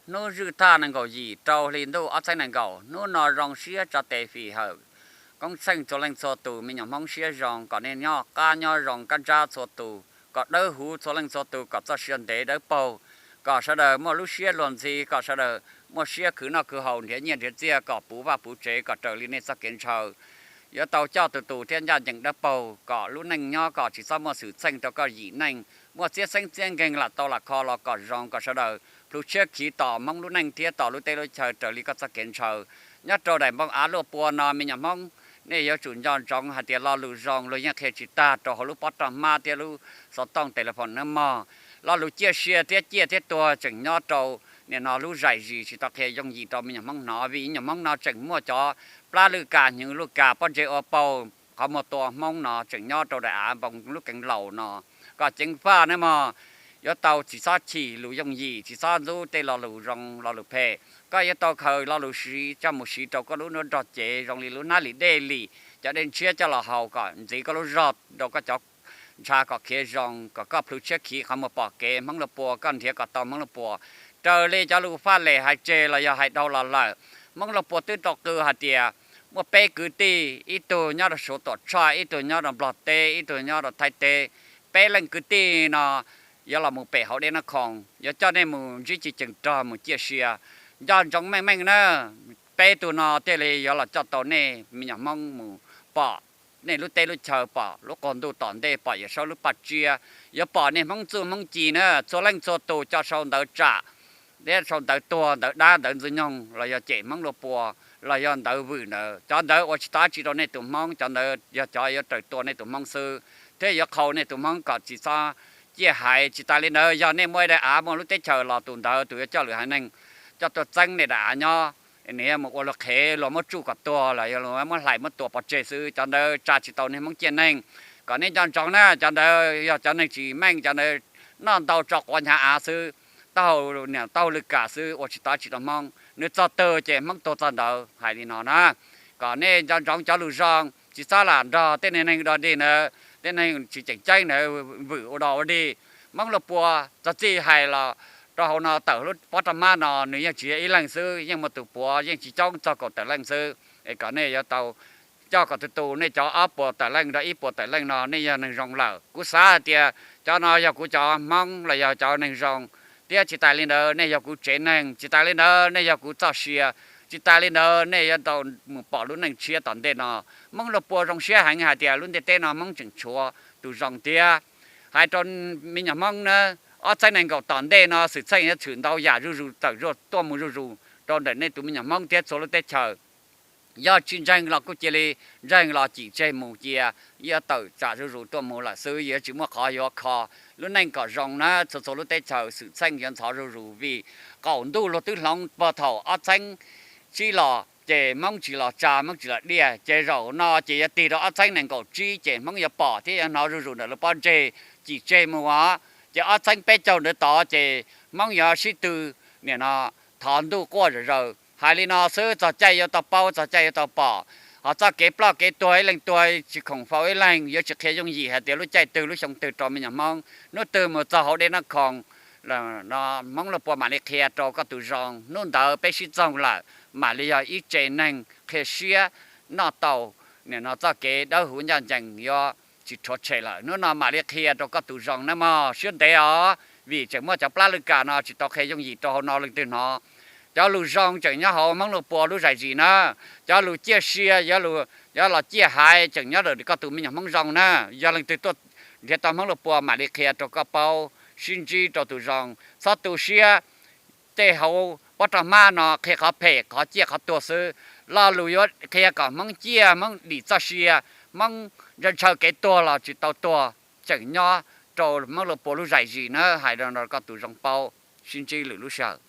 Hnub zwj thaj nees nkaum yim rau hli ntuj ob txhiab nees nkaum, hnub no zoo siab tso tes fim hawm koob tsheej txhua leej txhua tus, me nyuam Hmoob siab zoo kom nej nyob qab nyob zoo kab ntsab txhua tus, kom dawb huv txhua leej txhua tus, kom txoj sia ntev dawb paug, kom sawv daws muaj lub siab luag ntxhi, kom sawv daws muaj siab khwv noj khwv haus nrhiav nyiaj nrhiav txiaj, kom puv vaj puv tsev, kom raws li nej txoj kev ntshaw. Yuav tau coj tus tus thiab ncaj ncees dawb paug, kom lub neej nyob kom tsis txhob muaj xwm txheej rau koj yim neej, muaj txiab xeeb txiab nkeeg lam tau lam kho los kom zoo, kom sawv daws plhus tshiab khiv tos Hmoob lub neej thiab tos lub teb lub chaw raws li koj txoj kev ntshaw. Nyob rau daim npoo av luaj pua no me nyuam Hmoob, nej yuav tsum nco ntsoov hais tias lo lus zoo luag yeej qhia tsis tag rau hauv lub pob roj hmab thiab lub xov tooj tes la phom nawb mog. Lo lus ciaj sia thiab ciaj thiab tuag tseem nyob rau nim no lub zais zis tsis tau qhia yooj yim rau me nyuam Hmoob hnov, vim me nyuam Hmoob no tseem muaj cov plab lwj kas hnyuv lwj kas pob ntseg ua paug qhov muag tua Hmoob no tseem nyob rau daim av npoo lub keev laus no. Kom ceev faj nawb mog, yuav tau tsis txhob chim lus yooj yim, tsis txhob ntxub tej lo lus zoo lo lus phem. Koj yuav tau khaws lo lus siv coj mus siv rau koj lub nruab nrog cev zoo li lub hnab lim dej lim cov dej ntshiab coj los haus kom ntxiv koj lub zog rau koj cov ntshav kom khiav zoo, kom koj plhus tshiab khiv qhov muag pom kev Hmoob Luag Pua, koj nrhiav kom tau Hmoob Luag Pua. Raws li cov lus faj lem hais tseg los yog hais dhau los lawm, Hmoob Luag Pua twb rau qw hais tias muaj peb kwv tij, ib tug nyob rau Suav Tuam Tshoj, ib tug nyob rau Nplog teb, ib tug nyob rau Thaib teb. Peb leej kwv tij no yuav los mus pem hauv Dej Nab Khoom, yuav coj nej mus ntsib ci ceem rog mus ciaj sia. Nco ntsoov meej meej na, peb tug no thiaj li yuav los coj tau nej me nyuam Hmoob mus pom nej lub teb lub chaw, pom lub qaug ntuj tom ntej, pom Yawm Saub lub paj tsiab, yuav pom nej Hmoob txuj Hmoob ci na. Txhua leej txhua tus coj sau ntawv tsam thiab sau ntawv tuag, ntawv dab, ntawv ntxwg nyoog los yog cem Hmoob Luag Pua los yog ntawv vwm ntawd, cov ntawd ua tsis tau dab tsi rau nej tus Hmoob, cov ntawd yog cov yuav raws tua nej tus Hmoob xwb thiab yuav qhau nej tus Hmoob kom tsis txhob ciaj haiv. Tsis tas li ntawd, yog nej muaj ib daim av muaj lub teb chaws los tus ntawd tus yuav coj lwm haiv neeg coj tuaj txeeb nej daim av nyob, nws yuav mus ua luag qhev, luag muab tsuj kom tuag los yog luag muab hlais muab tua pov tseg xwb. Cov ntawd tsa tsis tau nej Hmoob ciaj neeg. Kom nej nco ntsoov na, cov ntawd yog cov neeg tsis meej, cov ntawd noj ntau tso quav hnyav av xwb, taub hau niam taub hau lwj kam xwb, ua tsis tau dab tsi rau Hmoob, nws txog twg ces Hmoob tuag txog ntawd. Hais li no na, kom nej nco ntsoov cov lus zoo, tsis txhob lam nrog tej neeg dog dig ntawd, tej neeg tsis tseem ceeb ntawd vwm ua dog ua dig. Hmoob Luag Pua txog txij hais los rau hauv no tawm lub pob roj hmab no nws yeej tsis yog ib leeg xwb, yeej muaj tus puav yeej tsis coob txog kaum tawm leej xwb. Es kom nej yuav tau coj kom tus tus nej cov ob puas tawm leej rau ib puas tawm leej no nej yog neeg zoo lawm. Kuv xav hais tias cov no yog kuv cov Hmoob los yog cov neeg zoo, thiab tsis tas li ntawd nej yog kuv tsev neeg, tsis tas li ntawd nej yog kuv txoj sia, tsis tas li ntawd nej yuav tau mus pom lub neej tshiab tom ntej no. Hmoob Luag Pua zoo siab heev hais tias lub ntiaj teb no Hmoob tseem tshuav tus zoo thiab. Hais rau me nyuam Hmoob na, ob txhiab nees nkaum tom ntej no xwm txheej yuav tshwm ntau yam zuj zus tawm zuj tuaj mus zuj zus rau ntawm nej tus me nyuam Hmoob thiab txhua lub teb chaws. Yog tsis ntseeg los kuj cia li ntseeg los cim tseg mus cia, yuav tawm tsam zuj zus tuaj mus lawm xwb, yuav tsis muaj qhov yuav kho lub neej kom zoo na. Txhua txhua lub teb chaws xwm txheej yuav ntxhov zuj zus vim qaum ntuj luag twb hloov puag thaum ob txhiab tsib los ces Hmoob tsis los tsa, Hmoob tsis los diaj, ces zaum no ces yuav tig rau ob txhiab nees nkaum tsib ces Hmoob yuav pom thiab yuav hnov zuj zus ntawm lub pob ntseg cim tseg mus os. Ces ob txhiab peb caug ntawd tod ces Hmoob yuav sib tw nim no thov ntuj quaj zom zaws. Hais li no xwb, txog caij yuav tau paub, txog caij yuav tau pom. Ho txoj kev ploj kev tuag ib leeg tuag tsis khoom faus ib leeg, yuav tsis qhia yooj yim hais tias lub caij twg lub xyoo twg rau me nyuam Hmoob. Hnub twg mus txog hauv Dej Nab Khoom, Hmoob Luag Pua mam li qhia rau koj tus zoo. Hnub ntawd peb sib txoog lawm, mam li yog ib tse neeg qhia siab, noj tau nim no txoj kev dawb huv ncaj ncees, yuav tsis rhuav tshem lawm. Hnub no mam li qhia rau koj tus zoo nawb mog, siab ntev os, vim tseem muaj cov plab lwj kam no tsis tau qhia yooj yim rau hauv no leej twg hnov. Cov lus zoo tseem nyob hauv Hmoob Luag Pua lub zais zis na, cov lus ciaj sia yuav los ciaj haiv tseem nyob rau koj tus me nyuam Hmoob zoo na. Yog leej twg tuaj nrhiav tau Hmoob Luag Pua mam li qhia rau koj paub, sib ntsib rau tus zoo, txhob tu siab. Tej hauv pob roj hmab no qhia qhov phem, qhov ciaj qhov tuag xwb. Lo lus yuav qhia kom Hmoob ciaj, Hmoob dim txoj sia, Hmoob ntshaw ntshaw kev tuag los tsis tau tuag, tseem nyob rau Hmoob Luag Pua lub zais zis na. Hais rau koj tus zoo paub, sib ntsib lwm lub sij hawm.